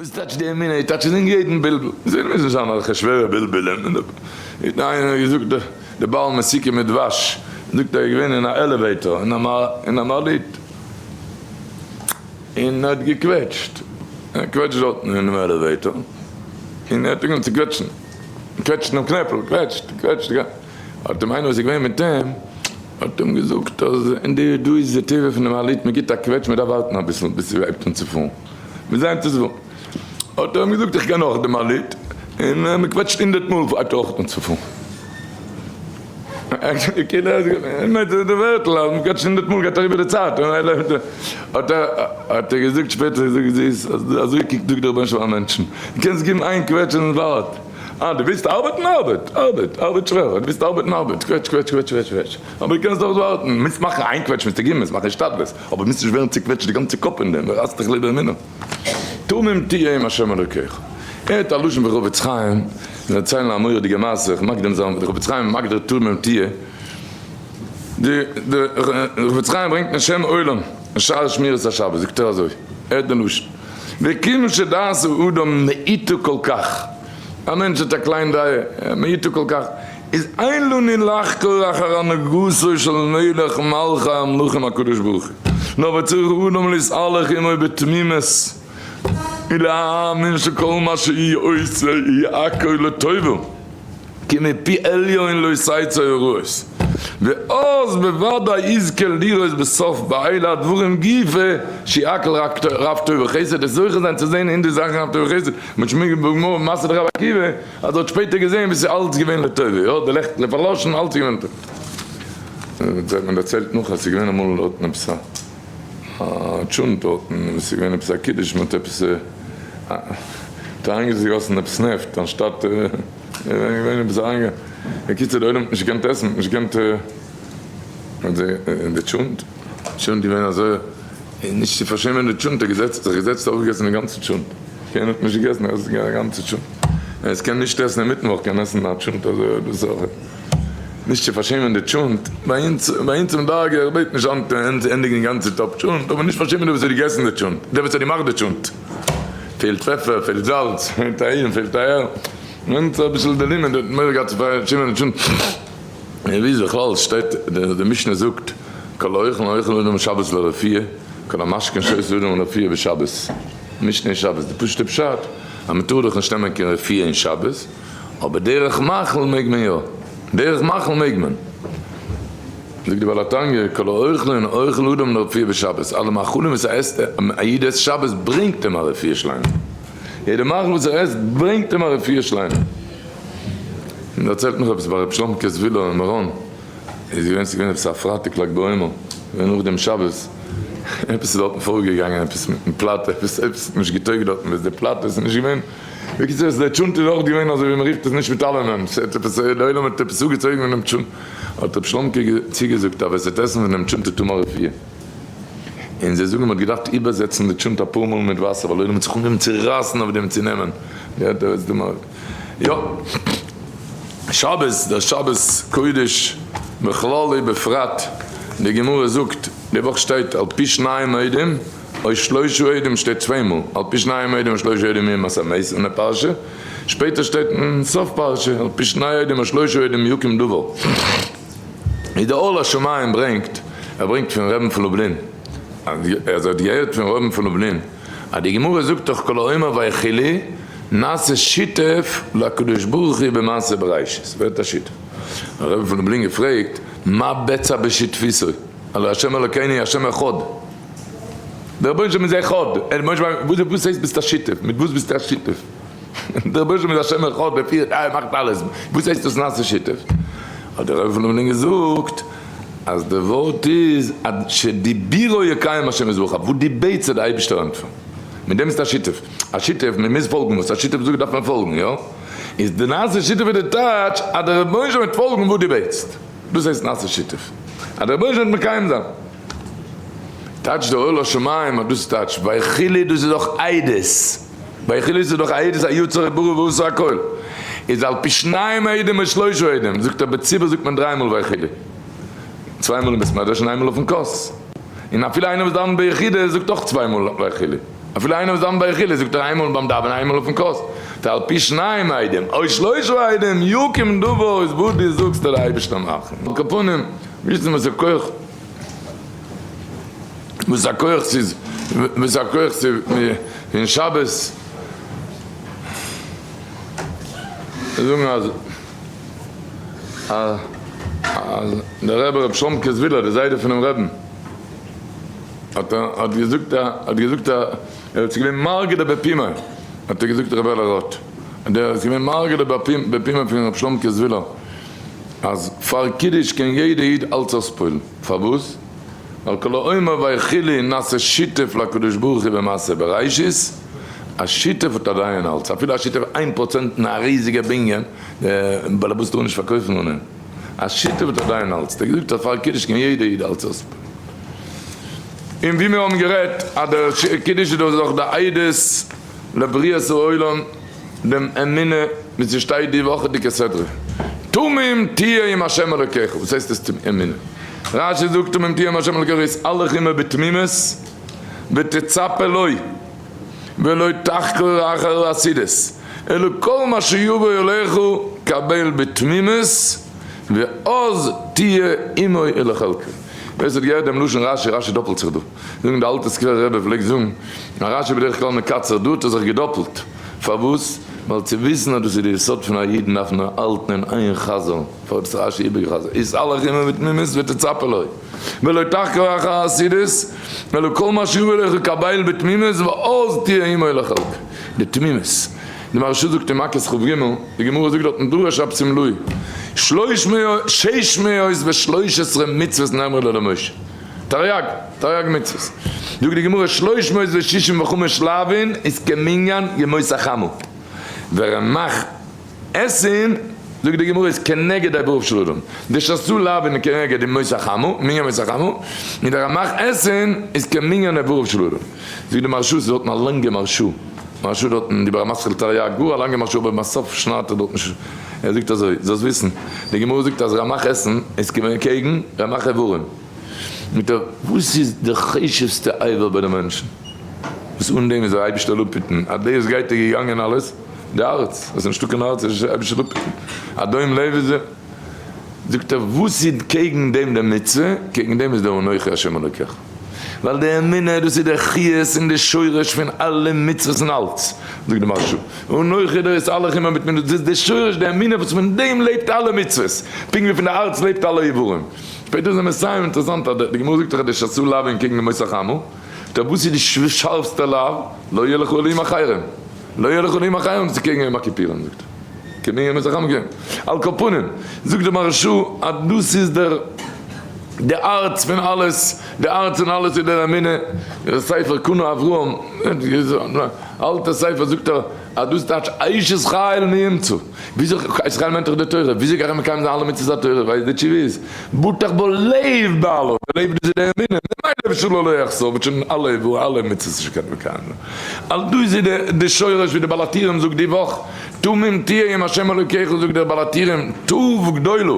וואס טייטש די אמונה? טייטש איז אין יעדן בלבול. זיי מוזן זיין אזעלכע שווערע בלבולים. האט איינער געזאגט די בעל מתיקה מדבש זאגט ער איז געווען אין א elevator אין א מעלית און ער האט געקוועטשט ער קוועטשט דארטן אינעם elevator און ער האט אנגעהויבן צו קוועטשן קוועטשן דעם קנעפל קוועטשט קוועטשט האט אים איינער וואס איז געווען מיט אים האט אים געזאגט אז אין די דא איז די טבע פון די מעלית מען גיבט א קוועטש מען דארף ווארטן אביסל ביז ס'הייבט אן צו פארן מיט זיין צו פארן האט ער אים געזאגט איך קען אויך די מעלית און מען קוועטשט הונדערט מאל הייבט ער אויך אן צו פארן. כאילו די ווערטל אז מען קוועטשט הונדערט מאל גייט אריבער די צייט האט ער געזאגט שפעטער זאגט אזוי קוקט זאגט דער רבונו של עולם אויף מענטשן דו קענסט געבן איין קוועטש און ווארט אה דו ווילסט ארבעטן ארבעט ארבעט ארבעט שווער דו ווילסט ארבעטן ארבעט קוועטש קוועטש קוועטש קוועטש קוועטש אבער דו קענסט דאך ווארטן מוזט מאכן איין קוועטש מוזטו געבן מוזט מאכן השתדלות אבער מוזט נישט ווערן צוקוועטשט די גאנצע קאפ אין דעם רייסט דיך ליבער מינו תמים תהיה עם השם אלוקיך הערט א לשון פון חפץ חיים און דערציילן א מורא'דיגע מעשה איך מקדים זיין די חפץ חיים מגדיר תמים תהיה די די חפץ חיים ברענגט אין שם עולם אין שער שמירת השבת זאגט ער אזוי הערט די לשון וכיוון שדעת האדם מאיתו כל כך א מענטש האט א קליין דעה, מאיתו כל כך, איז אין לנו לחקור אחר הנהגתו של מלך מלכי המלכים הקדוש ברוך הוא, נאר וצריך האדם להתהלך עמו בתמימות ולהאמין שכל מה שהוא עושה יהיה הכל לטובה, כי מפי עליון לא תצא הרעות, ואז בוודאי יזכה לראות בסוף באלה הדברים גופא שיהכל רק רב טוב וחסד, עס זוכה זיין צו זען אין די זאכן רב טוב וחסד, מ'האט שוין בגמרא במס' דרבי עקיבא אז ער האט שפעטער געזען ווי ס'איז אלץ געווען לטובה, יא די לעכטל איז פארלאשן אלץ איז געווען לטובה. מען דערציילט נאך אז ס'איז געווען אמאל דארטן עפעס א טשולנט דארטן און ס'איז געווען עפעס א קידוש מ'האט עפעס אריינגעגאסן עפעס נעפט אנשטאט געווען עפעס אריינגע בקיצור די עולם האט נישט געקענט עסן מ'האט נישט געקענט די טשולנט טשולנט געווען אזוי און נישט צו פארשעמען די טשולנט האט געזעצט זיך געזעצט אויפגעגעסן די גאנצע טשולנט, קיינער האט נישט געגעסן ער האט געגעסן די גאנצע טשולנט, ווער עס קען נישט עסן אינמיטן וואך קען עסן א טשולנט אזוי דאס אויך, נישט צו פארשעמען די טשולנט, ביי אונז ביי אונז אין דאגה איך בעט נישט היינט ענדיגן די גאנצע טאפ טשולנט, אבער נישט פארשעמען דער וואס האט געגעסן די טשולנט, דער וואס האט געמאכט די טשולנט, פעלט פעפער, פעלט זאלץ, פעלט אהין פעלט אהער, נעמט אביסל די לימען, דער האט מורא געהאט צו פארשעמען די טשולנט. און ווי איז בכלל שטייט די משנה זאגט כל האוכל האוכל אדם שבת לרפואה כל המשכין שותה אדם לרפואה בשבת משנה אין שבת די פשוטע פשט אז מען טאר דאך נישט נעמען קיין רפואה אין שבת אבער דרך מאכל מעג מען יא דרך מאכל מעג מען זאגט די בעל התניא כל האוכל האוכל אדם לרפואה בשבת אלע מאכלים וואס ער עסט א איד עסט שבת ברענגט אים א רפואה שלימה יעדע מאכל וואס ער עסט ברענגט אים א רפואה שלימה. מען דערציילט נאך עפעס ביי רבי שלומ'קע זווילער אין מירון איז געווען ס'איז געווען עפעס א פרייטאג לג בעומר געווען נאך דעם שבת עפעס איז דארטן פארגעגאנגען עפעס מיטן פלאטע עפעס עפעס האט נישט געטויגט דארטן וואס די פלאטע איז נישט געווען בקיצור איז דער טשולנט איז אויך געווען אזוי ווי מען רופט עס נישט מיט אלעמען ס'האט עפעס די עולם האט עפעס אפגעצויגן פון דעם טשולנט האט רבי שלומ'קע צוגעזאגט אז ווער ס'וועט עסן פון דעם טשולנט וועט האבן א רפואה און זיי זאגן מען האט געדארפט איבערזעצן די טשולנט אפאר מאל מיט וואסער ווייל די עולם האט זיך אנגעהויבן צו רייסן אויף דעם צו נעמען יא, שבת, דער שבת קודש בכלל ובפרט, די גמרא זאגט, די וואך שטייט על פי שניים עדים או שלושה עדים שטייט צוויי מאל, על פי שניים עדים או שלושה עדים יומת המת אין די פרשה, שפעטער שטייט אין סוף פרשה על פי שני עדים או שלושה עדים יקום דבר. ווי דער אור לשמים ברענגט, ער ברענגט פון רבי'ן פון לובלין, אז ער האט געהערט פון רבי'ן פון לובלין, אז די גמרא זאגט דאך כל האומר ויכולו נעשה שותף לקדוש ברוך הוא במעשה בראשית, ווערט א שותף. האט רבי פון לובלין געפרעגט, מה בצע בשותפותו, הלא השם אלוקינו השם אחד, דער רבונו של עולם איז אחד, וואס הייסט ביסט א שותף, מיט וואס ביסטו א שותף? דער רבונו של עולם איז השם אחד, ער פירט, ער מאכט אלעס, וואס הייסט דאס נעשה שותף? האט דער רבי פון לובלין געזאגט, אז די ווארט איז עד שדיבורו יקיים השם יתברך, וואס דו בעטסט וועט די אייבישטער ענטפערן, מיט דעם ביסטו א שותף, א שותף, מען מוז פאלגן וואס א שותף זאגט דארף מען פאלגן, יא? איז די נעשה שותף איז די טייטש אז דער רבונו של עולם וועט פאלגן וואס דו בעטסט, דאס הייסט נעשה שותף, אז דער רבונו של עולם וועט מקיים זיין. טייטש די אור לשמים אז דאס טייטש ויכולו דאס איז דאך עדות. ויכולו איז דאך א עדות א יצר ברא ועשה הכל, איז על פי שניים עדים או שלושה עדים, זאגט ער בציבור זאגט מען דריי מאל ויכולו, צוויי מאל אין בית מדרש און איין מאל אויפן כוס, און אפילו איינער וואס דאווענט ביחידות זאגט אויך צוויי מאל ויכולו. אפילו איינער וואס דאווענט ביי יחיד זאגט ער איינמאל ביים דאווענען איינמאל אויפן כוס, ועל פי שניים עדים או שלושה עדים יקום דבר איז וואס דו זאגסט וועט דער אייבערשטער מאכן. על כל פנים, וויסן וואס א כח וואס א כח ס'איז וואס א כח ס'איז אין שבת זאגן אז אז דער רבי ר' שלומ'קע זוויהלער דער זיידע פונעם רעבן האט האט געזאגט א האט געזאגט א ער איז געווען מרגלא בפימא האט ער געזאגט ר' אלי' רוט דער איז געווען מרגלא בפימא פון ר' שלומ'קע זוויהלער אז פאר קידוש קען יעדע איד אלץ אויספועלן פארוואס ווייל כל האומר ויכילי נעשה שותף לקדוש ברוך הוא במעשה בראשית, א שותף האט א דיין אלץ, אפילו א שותף 1% אין א ריזיגע בנין, דער באלעבאס טאר נישט פארקויפן אן אים, א שותף האט א דיין אלץ, האט ער געזאגט אז פאר קידוש קען יעדע איד אלץ אויספועלן. און ווי מיר האבן גערעדט אז דער קידוש איז דאך די עדות לבריאת העולם, דעם אמונה ווי ס'שטייט די וואכעדיגע סדרה, תמים תהיה עם ה' אלוקיך, וואס הייסט עס אמונה? רש י זאגט תמים תהיה עם ה' אלוקיך התהלך עמו בתמימות ותצפה לו ולא תחקור אחר העתידות אלא כל מה שיבוא אליך קבל בתמימות ואז תהיה עמו ולחלקו. ווער ס'האט געהערט דעם לשון רש י, רש י דאפלט זיך דא. זאגן די אלטע סקווערע רבי פלעגט זאגן אז רשי בדרך כלל מקצר דא האט ער זיך געדאפלט, פארוואס? ווייל צו וויסן אז דאס איז די יסוד פון א אידן דארף מען האלטן אין איין חזר'ן, פארוואס האט רשי איבערגעחזר'ט התהלך עמו בתמימות ותצפה לו ולא תחקור אחר העתידות אלא כל מה שיבוא אליך קבל בתמימות ואז תהיה עמו לחלק, די תמימות, די מהרשא זאגט אין מכות כג, די גמרא זאגט דארטן דרש רב שמלאי שלוש מאות שש מאות ושלוש עשרה מצוות נאמרו לו למשה. תריג, תריג מצוות. זאגט די גמרא שלוש מאות ושישים וחמש לאווין איז כמנין ימות החמה. ורמח אתין, זאגט די גמרא איז כנגד איבריו של אדם. די שס"ה לאווין איז כנגד ימות החמה, מנין ימות החמה, און די רמח אתין איז כמנין איבריו של אדם. זאגט די מהרשא, ס'איז דארטן א לאנגע מהרשא, מהרשא דארטן דיבור המתחיל תריג, גאר א לאנגע מהרשא אבער ביים סוף שניידט ער דארטן ש. ער זאגט אזוי, זאלסט וויסן, די גמרא זאגט אז רמח אתין איז קעגן רמח איברים. מיט א וואס איז די חשובסטע אבר ביי די מענטשן? וואס אן דעם איז דער אייבישטער אפהיטן, אז דאס גייט ער געגאנגען אלעס, די הארץ, עס איז נישטא קיין הארץ איז דער אייבישטער אפהיטן, א דום לב איז, זאגט ער וואס איז קעגן דעם די מצוה, קעגן דעם איז דער אנכי השם אלוקיך, ווייל די אמונה דאס איז די חיות און די שורש פון אלע מצוות און אלץ, זאגט די מהרשא, אנכי דער התהלך עמו בתמימות, דאס איז די שורש די אמונה וואס פון דעם לעבט אלע מצוות, פונקט ווי פון די הארץ לעבט אלע איברים. שפעטער איז ער מסיים, אינטערעסאנט אז די גמרא זאגט דאך אז די שס"ה לאווין קעגן די ימות החמה, טא וואס איז די שארפסטע לאו? לא יהיה לך אלהים אחרים, לא יהיה לך אלהים אחרים דאס איז קעגן יום הכיפורים זאגט ער, קעגן ימות החמה קעגן, על כל פנים זאגט די מהרש"א אז דאס איז דער די הארץ פון אלעס, די הארץ פון אלעס איז דער אמונה, דער ספר קנה אברהם, אלטע ספר זאגט ער אז דאס טייטש אשת חיל מי ימצא. וויאזוי אשת חיל מיינט דאך די תורה, וויאזוי קען איך מקיים זיין אלע מצוות התורה, ווייל די תשובה איז, בטח בו לב בעלו, די לב דאס איז די אמונה, ממילא ושלל לא יחסר, וועט שוין אלע איבער אלע מצוות נישט קענען מקיים זיין. אז דאס איז די שורש ווי די בעל הטורים זאגט די וואך, תמים תהיה עם ה' אלוקיך זאגט דער בעל הטורים, תוו גדולה,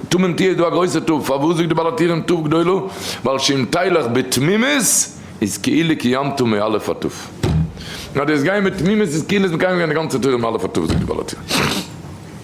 תמים תהיה איז דא א גרויסע תוו, פארוואס זאגט די בעל הטורים תוו גדולה, ווייל שאם תלך בתמימות, איז כאילו קיימת מאלף עד תיו. נאר דאס גיין מיט תמימות איז כאילו איז מקיים געווען די גאנצע תורה מאלף עד תיו זאגט די בעל הטורים.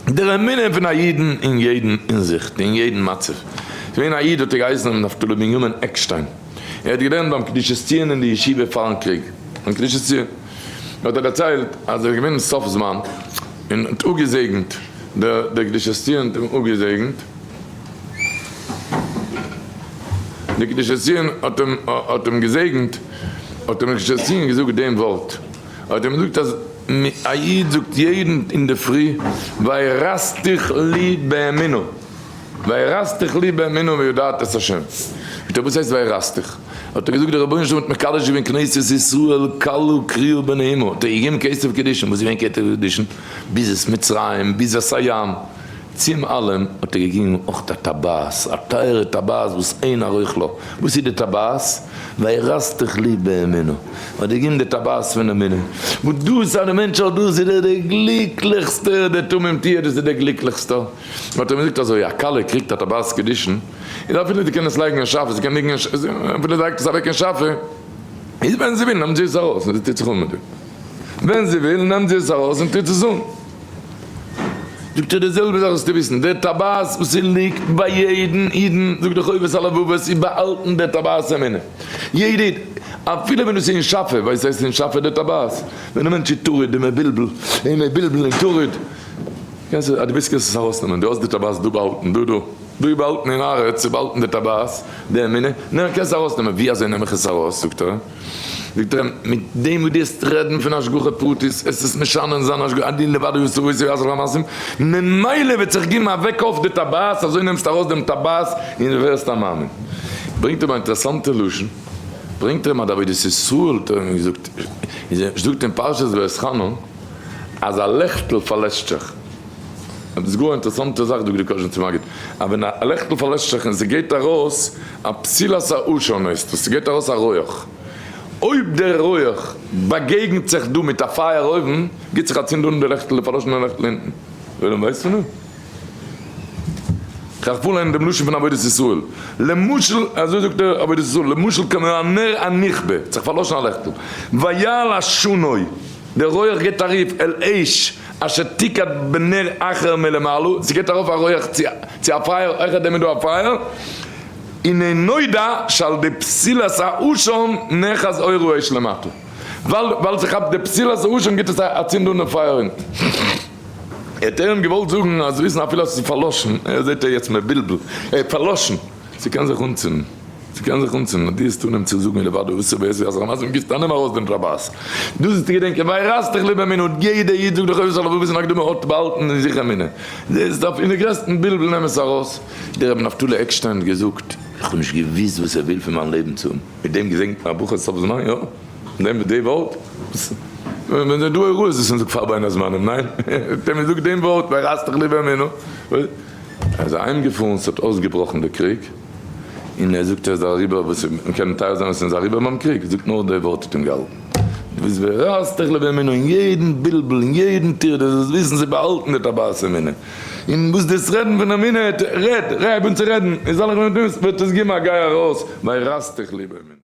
דער אמונה פון א אידן אין יעדן אינזיכט אין יעדן מצב. ס'איז געווען א איד האט ער געהייסן ר' נפתלי בנימין עקשטיין. ער האט געלערנט ביים קדושת ציון אין די ישיבה פארן קריג. ביים קדושת ציון. האט ער דערציילט אז ער איז געווען סוף זמן און האט אפגעזעגנט דער קדושת ציון האט אים אפגעזעגנט. די קדושת ציון האט אים האט אים געזעגנט, האט אים די קדושת ציון געזאגט דעם ווארט, האט אים געזאגט אז א איד זאגט יעדן אינדערפרי וירסתיך לי באמונה, וירסתיך לי באמונה וידעת את השם, זאגט ער וואס הייסט וירסתיך? האט ער געזאגט דער רבונו של עולם האט מקדש געווען כנסת ישראל כלה קריאה בנעימה, האט ער געגעבן כסף קידושין, וואס איז געווען כתר קידושין? ביזת מצרים, ביזת הים. צום אלעם האט ער געגעבן אויך א טבעת, א טייערע טבעת וואס אין ערוך לה. וואס איז די טבעת? וירסתיך לי באמונה. האט ער געגעבן די טבעת פון אמונה. וואס דאס אז די מענטש האט דאס איז ער דער גליקליכסטער, דער תמים תהיה דאס איז דער גליקליכסטער. האט ער אים געזאגט אזוי, א כלה קריגט א טבעת קידושין, איז אפילו זי קען עס לייגן אין שאפע, זי קען ליגן אין שאפע, אפילו זי לייגט עס אוועק אין שאפע. איז ווען זי וויל נעמט זי עס ארויס און זי טוט זיך אן מיט דעם. ווען זי וויל נעמט זי עס ארויס און טוט עס אן. זאגט ער די זעלבע זאך זאלסטו וויסן, דער טבעת וואס ס'ליגט ביי יעדן אידן, זאגט דער חובת הלבבות, איז באהאלטן דער טבעת אמונה. יעדע איד, אפילו ווען דאס איז אין שאפע, ווייסט הייסט אין שאפע דער טבעת? ווען א מענטש איז טרוד און מבולבל, און מבולבל און טרוד, קענסט אז דו ווילסט קענסטו עס ארויסנעמען, דו האסט די טבעת דא באהאלטן, דא דא. דא איז באהאלטן אין הארץ איז באהאלטן די טבעת, די אמונה, נעם קענסט ארויסנעמען, ווי אזוי נעם איך עס ארויס? זאגט ער, זאגט ער אים, מיט דעם וואס דו העסט רעדן פון השגחה פרטית, עס איז משנה זיין השגחה, אני לבד עושה ועושה יעשה לך מעשים, ממילא וועט זיך געבן א וועק אויף די טבעת, אזוי נעמסטו ארויס דעם טבעת און דו ווערסט א מאמין. ברענגט אים א אינטערעסאנטע לשון, ברענגט ער אים אז די עבודת ישראל האט ער אים געזאגט, זאגט אין פרשת ואתחנן אז א לעכטל פארלעשט זיך, עפעס גאר א אינטערעסאנטע זאך זאגט די קאזשניצער מגיד, אז ווען א לעכטל פארלעשט זיך און ס'גייט ארויס א פתילת העשן הייסט עס, ס'גייט ארויס א רויעך, אויב דער רויעך באגעגנט זיך דא מיט א פייער אויבן, גיבט זיך א צינד אן די לעכטל, די פארלאשענע לעכטל אונטן. וועלעם ווייסט פון דעם? כ'דארף פארליינען דעם לשון פון עבודת ישראל, למשל, אזוי זאגט דער עבודת ישראל, למשל כמו הנר הנכבה, האט זיך פארלאשן א לעכטל, ויעל עשנו, דער רויעך גייט ארויף אל אש אשר תוקד בנר אחר מלמעלה, ס'גייט ארויף א רויעך צו א פייער, העכער דעם איז דא א פייער, הנה נודע שעל ידי פתילת העשן נאחז אור האש למטה, ווייל ס'כאפט די פתילת העשן גיבט עס א צינד אן דעם פייער אונטן. האט ער אים געוואלט זאגן אז וויסן אפילו אז ס'איז פארלאשן, ער זעט ער יעצט מבולבל, ער איז פארלאשן, ס'קען זיך אנצינדן. ס'קען זיך אנצינדן אז דו האסט אנהייבן צו זאגן לבדו וואס איז ווער ס'איז אז גיבסט א נעם ארויס דעם טבעת. דאס איז צו געדענקען וירסתך לי באמונה האט יעדע איד זאגט דער חובת הלבבות אין הקדמה האט באהאלטן אין זיך אמונה. דאס דארף אין די גרעסטן בלבול נעם עס ארויס. דער רבי נפתלי עקשטיין האט געזאגט איך האב נישט געוויסט וואס ער וויל פון מיין לעבן צו מיט דעם געזעגנט מען א בחור סוף זמן יא? מיט דעם די ווארט? ווען ס'איז דא הוראות איז שוין זאגט פאר בין הזמנים ניין? האט ער מיר געזאגט דעם ווארט וירסתך לי באמונה. ער איז אהיימגעפארן ס'האט אויסגעבראכן די קריג. און ער זאגט ער איז אריבער וואס מען קען מתאר זיין וואס איז אריבער ביים קריג, זאגט נאר די ווארט האט אים געהאלטן, דו ביסט וירסתך לי באמונה אין יעדן בלבול אין יעדן טרדה זאלסט וויסן זיי באהאלטן די טבעת אמונה, און וואס דאס רעדן פון אמונה, רעד, רעד, הייב אן צו רעדן, און זאל איך ווען וועט עס געבן א גיי ארויס, וירסתך לי באמונה.